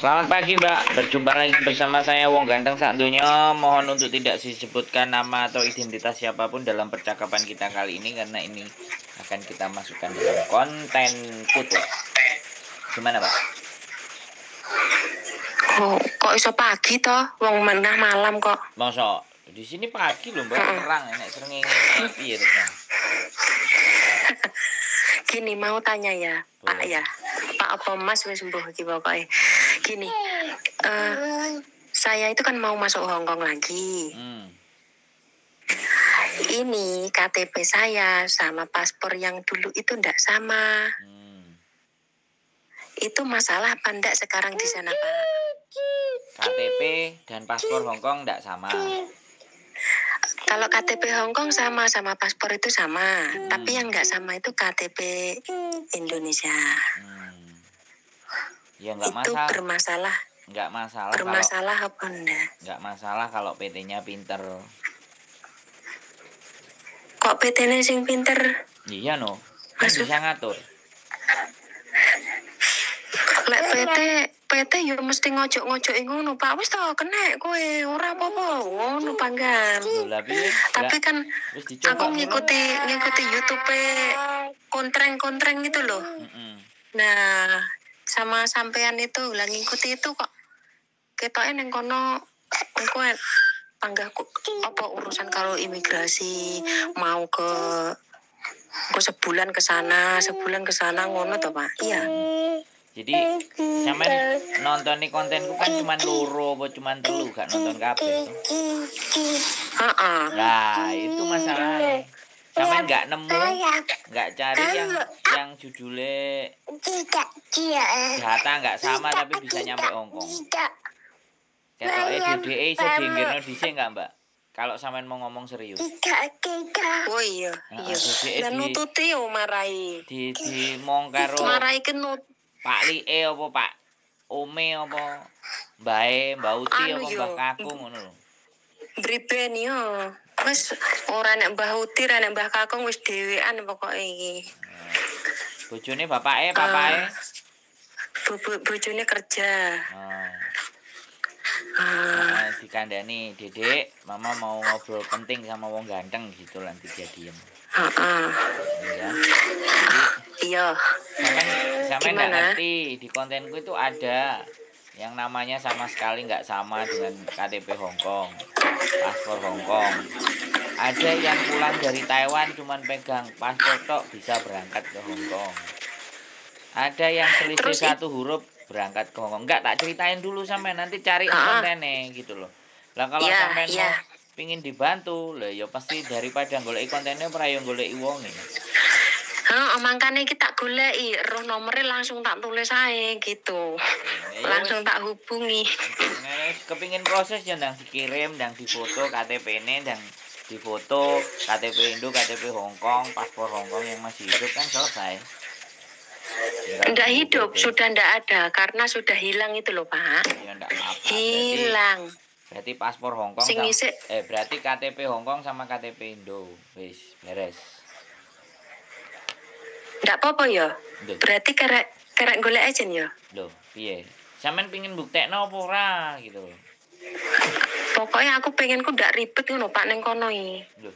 Selamat pagi, Mbak, berjumpa lagi bersama saya Wong Ganteng Sak Donya. Mohon untuk tidak disebutkan nama atau identitas siapapun dalam percakapan kita kali ini karena ini akan kita masukkan dalam konten kutub. Gimana, Pak? Oh, kok iso pagi toh? Wong menah malam kok. Masa di sini pagi loh, Mbak, terang enek srengenge piye terus. Gini mau tanya ya, Pak Boleh. Ya. Pak apa Mas wis mbuh iki pokoke. Gini, saya itu kan mau masuk Hong Kong lagi. Ini KTP saya sama paspor yang dulu itu ndak sama. Itu masalah apa ndak sekarang di sana, Pak? KTP dan paspor Hong Kong ndak sama. Kalau KTP Hong Kong sama, sama paspor itu sama. Tapi yang nggak sama itu KTP Indonesia. Ya nggak Itu masalah. Bermasalah. Nggak masalah kalau Bermasalah apa enggak? Nggak masalah kalau PT-nya pinter. Kok PT-nya sing pinter? Iya no, kan Maksud- bisa ngatur. Lek PT yo mesti ngojok-ngojoki ngono, Pak. Wis to kena kowe, ora apa-apa, ngono panggan. Lho lah piye? Tapi Lah, kan wis dicoba aku belum? ngikuti ngikuti YouTube kontreng-kontreng itu loh. Nah, sama sampean itu lah ngikuti itu kok ketoke ning kono engko panggahku apa urusan kalau imigrasi mau ke engko sebulan ke sana, sebulan ke sana ngono toh, Pak. Iya. Jadi sampean nontoni kontenku kan cuman loro apa cuman telu, gak nonton kabeh toh. Heeh. Nah, itu masalahnya. Sampean nggak nemu, nggak cari yang judulnya data nggak sama tapi bisa nyampe Hong Kong. Ketoke DDE iso diinggirno dhisik nggak, Mbak? Kalau sampean mau ngomong serius. Oh iya, Heeh, iya. DDE Lah di nututi yo marai. di mong karo Marai ke nut Pak Lie apa Pak Ome apa Mbae, Mbak Uti anu apa yo. Mbah Kakung ngono lho. Briben yo. Wis ora nek Mbah Uti, ora nek Mbah Kakung wis dhewean pokoke iki. Bojone bapake, papae. Bojone kerja. Oh. Ah, Heeh, dikandani, "Dedek, mama mau ngobrol penting sama wong ganteng" gitu nanti dia diem. Heeh. Ya. Jadi Iya. sampean sampean nggak Gimana? ngerti di kontenku itu ada yang namanya sama sekali nggak sama dengan KTP Hong Kong, paspor Hong Kong. Ada yang pulang dari Taiwan cuman pegang paspor tok bisa berangkat ke Hong Kong. Ada yang selisih Terus satu huruf berangkat ke Hong Kong. Enggak, tak ceritain dulu sampean nanti cari kontennya gitu loh. Lah kalau Iya, sampean iya. mau pingin dibantu, lah ya pasti daripada goleki kontennya ora ya goleki wonge. Heeh, mangkane iki tak goleki, roh nomere langsung tak tulis ae gitu. Ya Langsung wis. tak hubungi. Nek kepingin proses ya ndang dikirim, ndang difoto KTP-ne, ndang difoto KTP Indo, KTP Hong Kong, paspor Hong Kong yang masih hidup kan selesai. Tinggal Ndak nunggu hidup, PT. sudah ndak ada karena sudah hilang itu loh, Pak. Ya ndak apa-apa. Berarti Hilang. berarti paspor Hong Kong Sing sama, ngisi berarti KTP Hong Kong sama KTP Indo. Wis, beres. ndak apa-apa ya. Lho, Berarti kerek kerek golek aja ya. lho, piye? Sampean pingin buktekno apa ora gitu loh. Pokoknya aku pengen ku ndak ribet ngono Pak ning kono iki. Loh.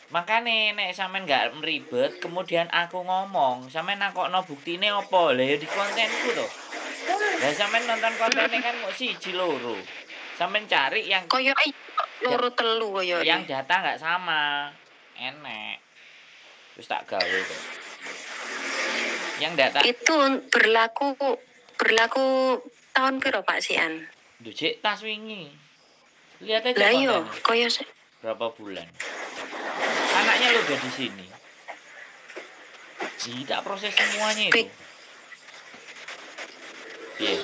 Makane nek sampean nggak ribet, kemudian aku ngomong, sampean nakokno buktine apa? Lah ya di kontenku to. Lah sampean nonton kontennya kan mau siji loro. Sampean cari yang Koyoke loro telu koyoke. yang data nggak sama. Enek. Wis tak gawe kok. Yang data Itu berlaku berlaku tahun piro Pak Sian? Duh, cek tas wingi. Lihat aja Lah iya, kontennya. koyo Berapa bulan. Anaknya lo udah di sini. Ih, tak proses semuanya itu. Iya.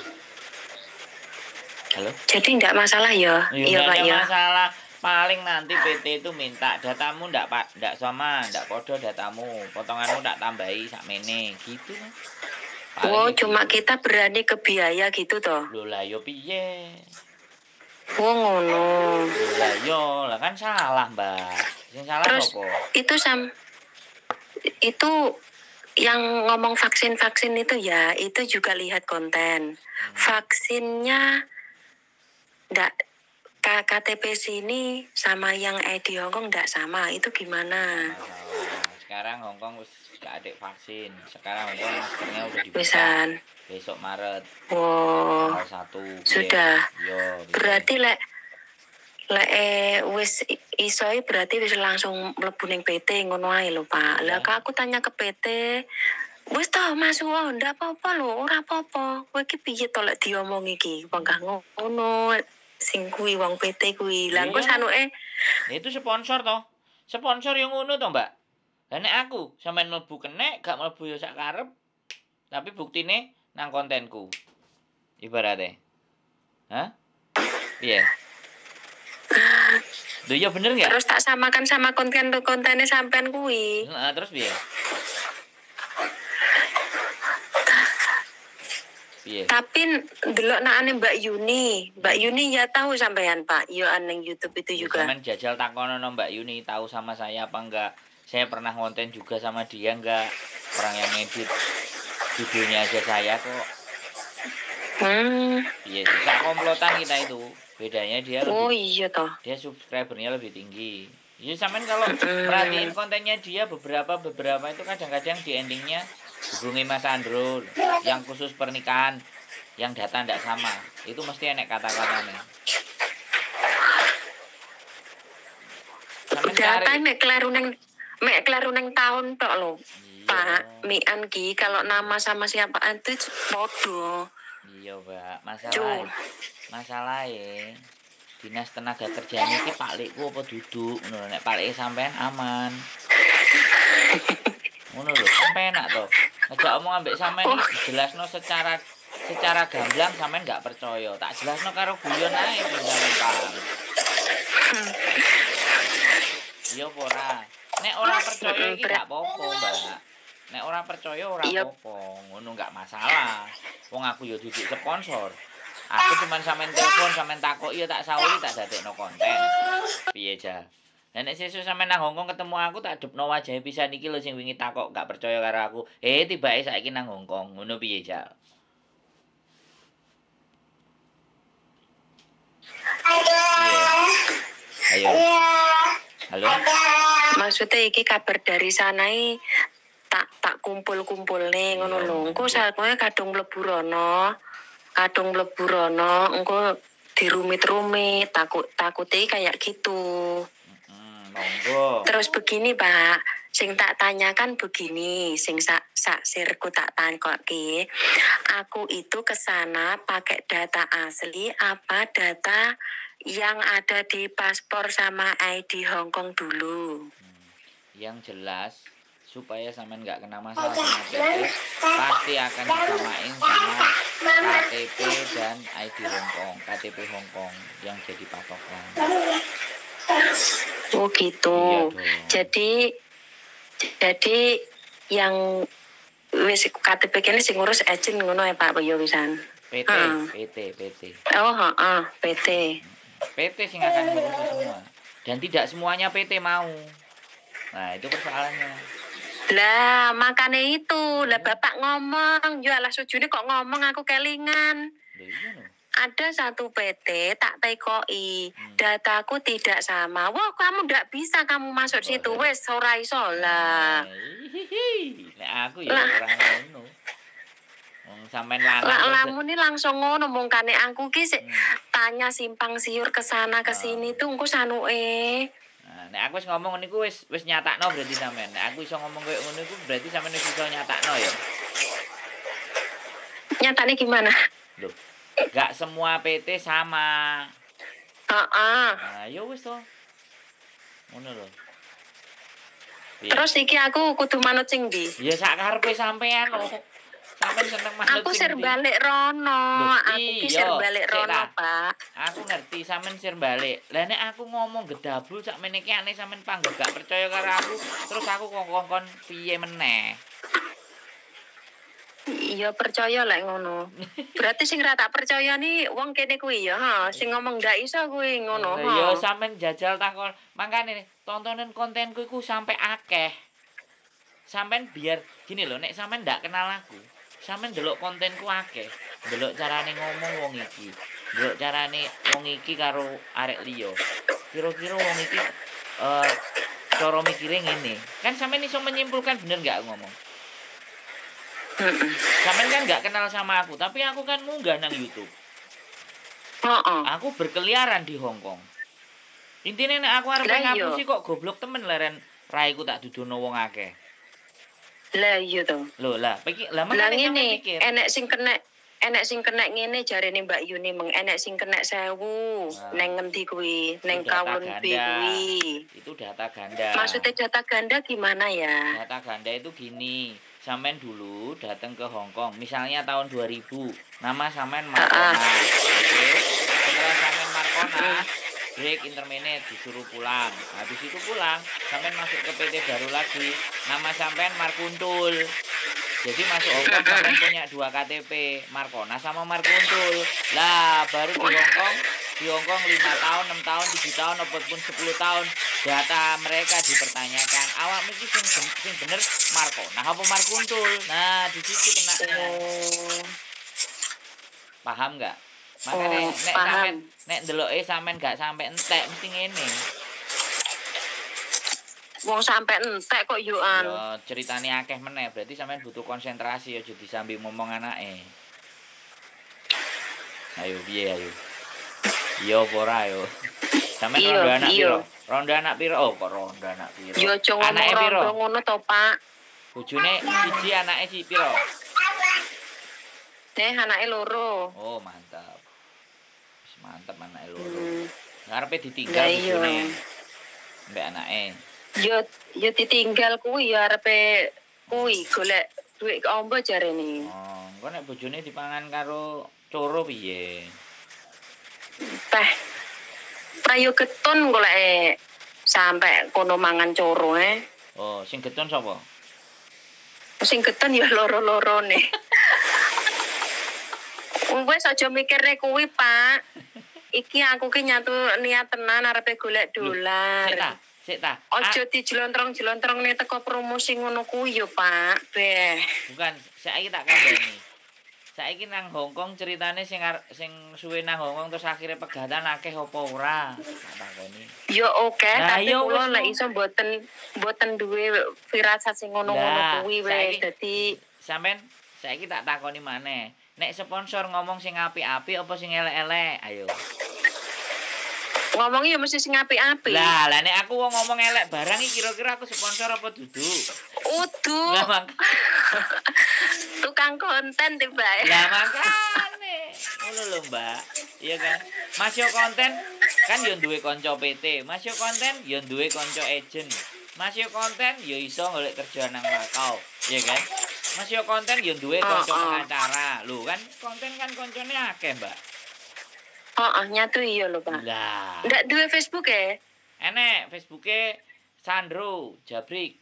Halo? Jadi ndak masalah ya? Ya, Iya nggak Pak ada ya. masalah. Paling nanti PT itu minta datamu ndak Pak, ndak sama, ndak podo datamu, potonganmu ndak tambahi sakmene gitu. Paling Oh, ya cuma gitu. kita berani ke biaya gitu toh. Lho lah yo piye? Oh ngono. Lho lah yo, lah kan salah, Mbak. Sing salah Terus sapa? itu sam itu Yang ngomong vaksin-vaksin itu ya, itu juga lihat konten. Vaksinnya ndak KTP sini sama yang ID Hongkong ndak sama, itu gimana? Masalah. Sekarang Hongkong wis gak ada vaksin. Sekarang Hongkong maskernya udah dibuka. Wisan. Besok Maret Wow. tanggal 1. Sudah. Yo, piye? Berarti lek lek wis iso berarti wis langsung mlebu ning PT ngono ae lho, Pak. Lah Iya. kak aku tanya ke PT, wis toh masuk oh, ndak apa-apa lho, ora apa-apa. Kowe iki piye to lek diomong iki? Wong gak ngono sing kuwi wong PT kuwi. Lah engko Iya. sanuke Ya, itu sponsor toh. Sponsor yang ngono toh, Mbak. Lah nek aku sampean mlebu kenek, gak mlebu ya sak karep. Tapi buktine nang kontenku. Ibaratnya. Hah? Piye? Lho iya bener nggak? terus tak samakan sama konten-kontennya sampean kuwi. Heeh, terus piye? Piye? Tapi ndelok nakane Mbak Yuni. Mbak Yuni ya tahu sampean, Pak. Yo ning YouTube itu juga. Sampean jajal takono no Mbak Yuni tahu sama saya apa enggak? Saya pernah konten juga sama dia enggak? Orang yang ngedit judulnya aja saya kok. Iya sih, sak komplotan kita itu. Bedanya dia Oh lebih, iya toh. dia subscribernya lebih tinggi. Ya sampean kalau perhatiin kontennya dia beberapa beberapa itu kadang-kadang di endingnya hubungi Mas Andro yang khusus pernikahan yang data ndak sama. Itu mesti enek kata-katanya. Sampean Data cari. mek kleru neng tahun tok lho. Iya. Pak, Mian ki kalau nama sama siapa itu podo. Iya, Mbak. Cu. Masalahnya Dinas Tenaga Kerjaan iki paklikku apa duduk ngono lho. Nek paklike sampean aman. Ngono lho, sampean enak to. Ngejak omong ambek sampean iki dijelasno secara secara gamblang sampean gak percaya. Tak jelasno karo guyon ae ben sampean paham. Iya apa ora? Nek ora percaya iki gak apa-apa, Mbak. Nek ora percaya ora Iya. apa-apa, ngono gak masalah. Wong aku ya duduk sponsor. Aku cuman sampean telepon, sampean takok ya tak sauri tak dadekno konten. Piye jal? Lah nek sesuk sampean nang Hongkong ketemu aku tak adepno wajahe pisan iki lho sing wingi takok gak percaya karo aku. Eh tibake saiki nang Hongkong, ngono piye jal? Piye? Ayo. Halo. Maksudnya iki kabar dari sana i tak kumpul-kumpulne ngono Iya, lho. Engko kumpul. sakmono kadung mlebu rono, kadung mlebu rono, engko dirumit-rumit, takute kayak gitu. Monggo. Terus begini, Pak, sing tak tanyakan begini, sing sak sak sirku tak takoki, aku itu ke sana pakai data asli apa data yang ada di paspor sama ID Hong Kong dulu. Yang jelas supaya sampean nggak kena masalah sama PT, pasti akan disamain sama KTP dan ID Hong Kong, KTP Hong Kong yang jadi patokan. Oh gitu. Iya dong. Jadi yang wis KTP kene sing ngurus agent ngono ya Pak ya wisan. PT, Heeh. PT, PT. Oh, heeh, PT. PT sing akan ngurus semua. Dan tidak semuanya PT mau. Nah, itu persoalannya. Lah, makanya itu. Lah bapak ngomong, yo alah sujune kok ngomong aku kelingan. Lho iya lho. Ada satu PT tak tekoi, dataku tidak sama. Wah, kamu ndak bisa kamu masuk situ. Wes ora iso lah. Hihihi. Nek aku ya Lah. ora ngono. Wong sampean lanang Lah kok lamune langsung ngono mungkane aku ki sik tanya simpang siur ke sana ke sini tuh engko sanuke. Nah, nek aku wis ngomong niku wis wis nyatakno berarti sampean. Nek aku iso ngomong koyo ngono iku berarti sampean wis iso nyatakno ya. Nyatane gimana? Loh, gak semua PT sama. Heeh. Nah, ya wis to. Ngono lho. Piye? Terus iki aku kudu manut sing ndi? Ya sak karepe sampean lho. Sampean seneng manut Aku sing sir ndi? balik rono, Loh, aku ki iya, sir balik sik rono, ta. Pak. Aku ngerti sampean sir balik. Lah nek aku ngomong gedabul sak meneh ki aneh sampean panggah gak percaya karo aku, terus aku kongkon piye meneh? Iya percaya lek ngono. Berarti sing ra tak percaya nih wong kene kuwi ya, ha, sing ngomong ndak iso kuwi ngono. Lah ha. ya sampean jajal takon. Mangkane tontonan kontenku iku sampe akeh. Sampean biar gini loh, nek sampean ndak kenal aku, sampean ndelok kontenku akeh, ndelok carane ngomong wong iki, ndelok carane wong iki karo arek liya. Kira-kira wong iki cara mikire ngene. Kan sampean iso menyimpulkan bener nggak aku ngomong? Heeh. Sampean kan nggak kenal sama aku, tapi aku kan munggah nang YouTube. Heeh. Aku berkeliaran di Hong Kong. Intine nek aku arep Lah iya. ngapusi kok goblok temen leren raiku tak dudono wong akeh. Lah iya to. Lho lah, iki lah Lah makane sampean ngene, mikir. enek sing kenek ngene jarene Mbak Yuni meng enek sing kenek 1000 Nah. neng ngendi kuwi, Itu neng data Kowloon B ganda. kuwi. Itu data ganda. Maksudnya data ganda gimana ya? Data ganda itu gini, sampean dulu datang ke Hong Kong, misalnya tahun 2000, nama sampean Markona. Oke. Setelah sampean Markona, break interminate disuruh pulang. Habis itu pulang, sampean masuk ke PT baru lagi, nama sampean Markuntul. Jadi masuk Hong Kong sampean punya dua KTP, Markona sama Markuntul. Lah, baru di Hong Kong 5 tahun, 6 tahun, 7 tahun, ataupun 10 tahun, data mereka dipertanyakan. Awak iki sing bener Markona apa Markuntul? Nah, di situ kena. Oh, Paham nggak? Makanya oh, nek paham. sampean nek ndeloke sampean gak sampe entek mesti ngene. Wong sampe entek kok yuan. Ya ceritane akeh meneh, berarti sampean butuh konsentrasi aja disambi ngomong anake. Ayo piye ayo. Iya apa ora ayo. Sampean Iya, rondo anak iya. piro? Rondo anak piro? Oh, kok rondo anak piro? Yo aja ngomong Anake piro? rondo ngono to, Pak. Bojone siji anake si piro? Anake loro. Oh, mantap. Wis mantap anake loro. Ngarepe ditinggal Lah iya. bojone mbek anake. Yo yo ditinggal kuwi ya arepe kuwi golek duit ombo jarene. Oh, engko nek bojone dipangan karo coro piye? Teh. Prayo getun goleke sampe kono mangan coro eh. Oh, sing getun sapa? Sing getun ya loro-lorone. Wes aja mikirne kuwi, Pak. Iki aku ki nyatu niat tenan arepe golek Lho, dolar. Sik ta, sik ta. Aja dijlontrong-jlontrong teko promosi ngono kuwi yo, Pak. Beh. Bukan, saiki tak kandhani. Saiki nang Hong Kong ceritane sing suwe nang Hong Kong terus akhirnya pegatan akeh apa ora? Tak takoni. Yo oke, Nah, tapi ya kula wis lek no. iso mboten duwe firasat sing ngono-ngono Lah, kuwi wis saiki- dadi Sampean saiki tak takoni maneh. Nek sponsor ngomong sing apik-apik apa sing elek-elek? Ayo. ngomong ya mesti sing apik-apik. Lah, lah nek aku wong ngomong elek barang iki kira-kira aku sponsor apa dudu? Udu Lah mak tukang konten tiba. lah makane. Ngono lho, Mbak. Iya kan? Mas yo konten kan yo duwe kanca PT, Mas yo konten yo duwe kanca agent. Mas yo konten yo iso golek kerja nang Makau, iya kan? Mas yo konten yo duwe kanca Oh, oh. pengacara. Lho kan konten kan koncone akeh, Mbak. Heeh, nyatu iya lho, Pak. Lah, Ndak duwe Facebook e? enek Facebooke Sandro Jabrik.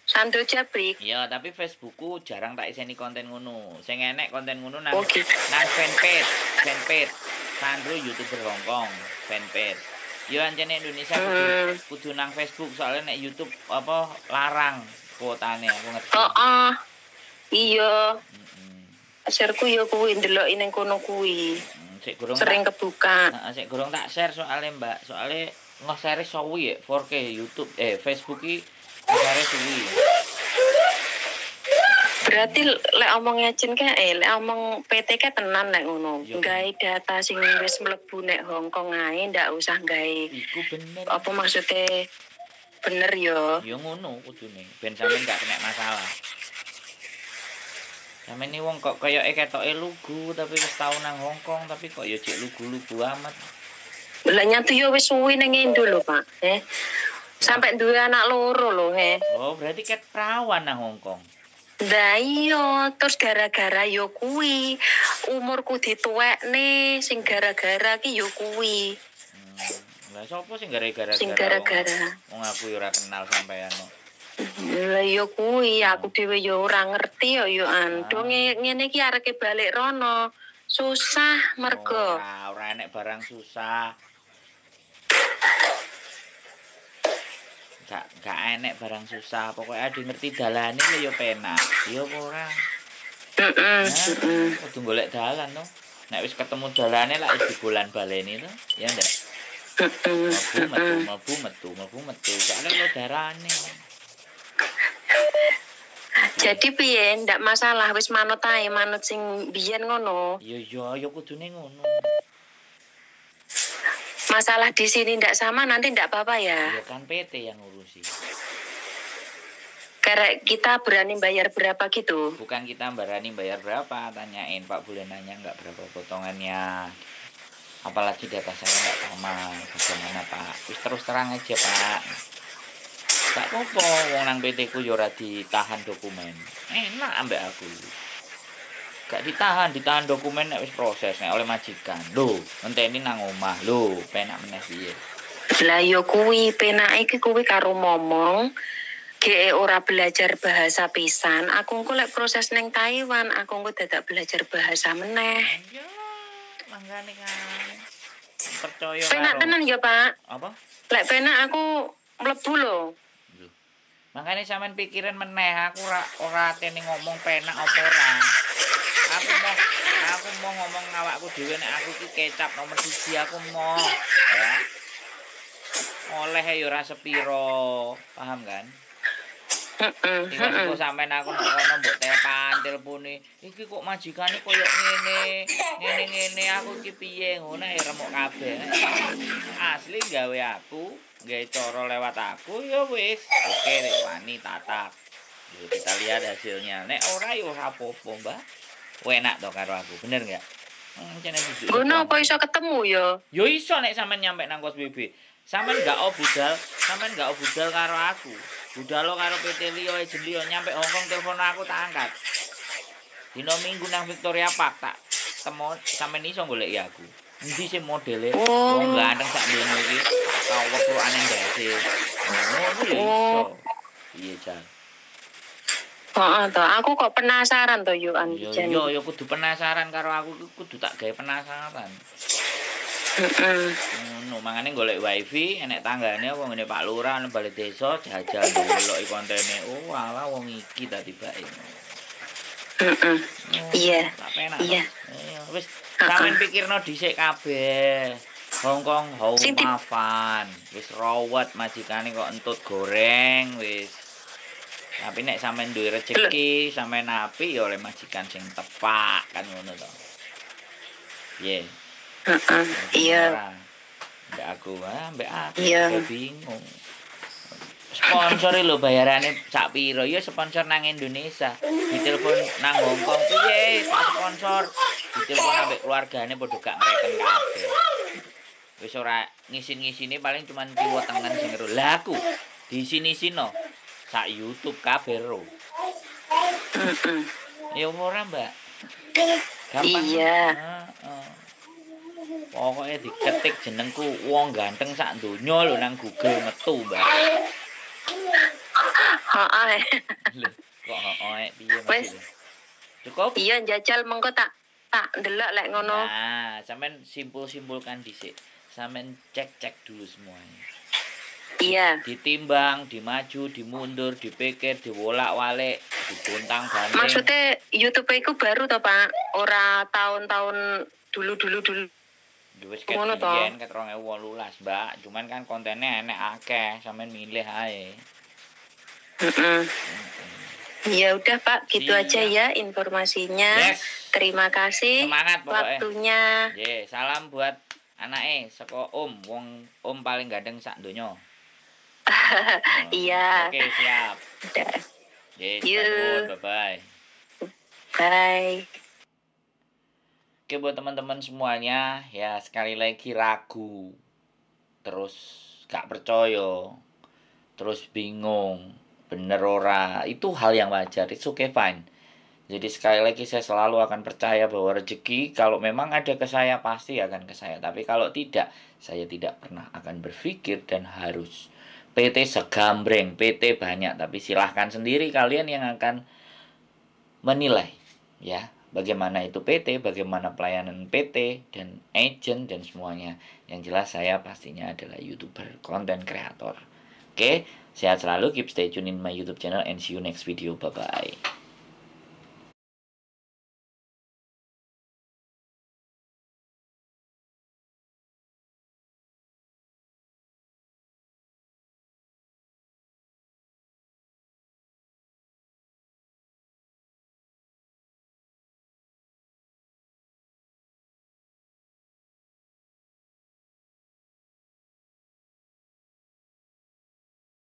Sandro Jabrik. Iya, tapi Facebookku jarang tak iseni konten ngono. Sing enek konten ngono nang Oh gitu. nang fanpage Sandro YouTuber Hong Kong, fanpage. Yo ancene Indonesia kudu nang Facebook soalnya nek YouTube apa larang kuotane aku ngerti. Heeh. Iya, Heeh. shareku ya kuwi ndeloki ning kono kuwi. Sik gurung Sering kebuka. Heeh, sik gurung tak share soalnya Mbak, soalnya nge-share suwi ya 4K YouTube Facebook ki nge-share suwi. Berarti lek omong agent ke lek omong PT ke tenan lek ngono. Iya. Gawe data sing wis mlebu nek Hong Kong ae ndak usah gawe Iku bener. apa maksudnya bener yo. Ya ngono kudune, ben sampean gak kena masalah. Sampeyan ni wong kok koyoke ketoke lugu tapi wis tau nang Hong Kong tapi kok ya jek lugu-lugu amat. Lah nyatu yo wis suwi ning Indo lho, Pak. Sampai duwe anak loro lho, he. Oh, berarti ket perawan nang Hong Kong. Lah iya, terus gara-gara yo kuwi umurku dituwekne sing gara-gara ki yo kuwi, Lah sapa sing gara-gara? sing gara-gara. Wong aku yo ora kenal sampean kok. Lah yo kuwi aku dhewe yo ora ngerti yo yo an. Do ngene iki areke balik rono. Susah mergo. Ora enek barang susah. Gak enek barang susah, pokoknya ade ngerti dalane lho ya penak. Ya apa ora? Heeh, heeh. Kudu golek dalan to. Nek wis ketemu dalane lak wis dibolan-baleni to, ya ndak? Heeh. Mlebu metu, mlebu metu, mlebu metu. Soale lo darane. Jadi piye, ndak masalah wis manut ae, manut sing biyen ngono. Ya ya ya kudune ngono. Masalah di sini ndak sama nanti ndak apa-apa ya. Ya kan PT yang ngurusi. Karena kita berani bayar berapa gitu. Bukan kita berani bayar berapa, tanyain Pak, boleh nanya nggak berapa potongannya. Apalagi data saya nggak sama, bagaimana Pak? Wis terus terang aja Pak. Gak apa-apa, wong nang PT ku yo ora ditahan dokumen. Enak ambek aku. Gak ditahan, ditahan dokumen nek wis proses nek oleh majikan. Lho, ngenteni nang omah. Lho, penak meneh piye? Lah yo kuwi penake iki kuwi karo momong. Ge ora belajar bahasa pisan, aku engko lek proses neng Taiwan, aku engko dadak belajar bahasa meneh. Ya, mangkane kan. Percaya Penak karo tenan ya, Pak. Apa? Lek penak aku mlebu lho. Makanya sampean pikiran meneh, aku ora atene ngomong penak apa ora. Aku mau ngomong awakku dhewe nek aku iki kecap nomor 1 aku mau ya. Oleh ya ora sepiro, paham kan? Heeh. Tiba-tiba sampean aku nek kono mbok telepon-telpone, iki kok majikane koyo ngene, ngene-ngene aku iki piye ngono ya remuk kabeh. Asli gawe aku, gawe cara lewat aku ya wis. Oke, wani tatak. Yo kita lihat hasilnya. Nek ora ya ora apa-apa, Mbak. Enak to karo aku, bener enggak? Ngono apa iso ketemu ya? Yo iso nek sampean nyampe nang kos BB. Sampean gak budal, sampean gak budal karo aku. Budalo karo PT liya, ejen liya nyampe Hongkong telepon aku tak angkat. Dino Minggu nang Victoria Park tak temu sampean iso goleki aku. Endi sih modele? Wong ganteng sak donya iki, kaweprukane ndase. Ngono ya iso. Piye jan? Heeh to, aku kok penasaran to yo an. Yo yo kudu penasaran karo aku, kudu tak gawe penasaran. Heeh. Ngono, mangane golek wifi, enek tanggane apa ngene Pak Lurah nang bali desa jajal ndeloki kontene. Oh, alah wong iki ta tibake. Heeh. Iya. Iya. Wis sampean pikirno dhisik kabeh. Hongkong hou mafan, wis rawat majikane kok entut goreng wis. Tapi nek sampean duwe rejeki, sampean apik ya oleh majikan sing tepak kan ngono to. Piye? Heeh. Iya. Mbak aku, mbak aku bingung. Sponsor lho bayarane sak piro? Ya sponsor nang Indonesia, ditelepon nang Hongkong piye Pak sponsor? Ditelepon ambek keluargane padha gak ngreken kabeh. Wis ora ngisin-ngisine paling cuman kiwa tengen sing ero. Lah aku diisin-isino sak YouTube kabeh ro. Heeh. Ya ora, Mbak. Gampang. Iya. Heeh. Pokoknya diketik jenengku wong ganteng sak donya lho nang Google metu, Mbak. Heeh. Lho, kok heeh piye maksudnya? Cukup? Iya, njajal mengko tak ndelok lek ngono. Nah, sampean simpul-simpulkan dhisik. Sampean cek-cek dulu semuanya. Iya. Ditimbang, dimaju, dimundur, dipikir, diwolak-walik, digontang-ganting. Maksudnya YouTube iku baru to, Pak? Ora tahun-tahun dulu-dulu dulu. Wis ket biyen ket 2018, Mbak. Cuman kan kontennya enek akeh, sampean milih ae. Heeh. Ya udah, Pak, gitu aja ya informasinya. Yes. Terima kasih. Semangat pokoknya. Waktunya. Nggih, salam buat anake saka Om, wong Om paling ganteng sak donya. Iya. Oke, siap. Udah. Nggih, bye-bye. Bye. Oke, buat teman-teman semuanya, ya sekali lagi ragu, terus gak percaya, terus bingung, bener ora, itu hal yang wajar, it's okay fine. Jadi sekali lagi saya selalu akan percaya bahwa rezeki kalau memang ada ke saya pasti akan ke saya. Tapi kalau tidak, saya tidak pernah akan berpikir dan harus. PT segambreng, PT banyak, tapi silahkan sendiri kalian yang akan menilai, ya. Bagaimana itu PT, bagaimana pelayanan PT, dan agent, dan semuanya. Yang jelas saya pastinya adalah YouTuber, konten kreator. Oke, Sehat selalu, keep stay tune in my YouTube channel and see you next video. Bye bye.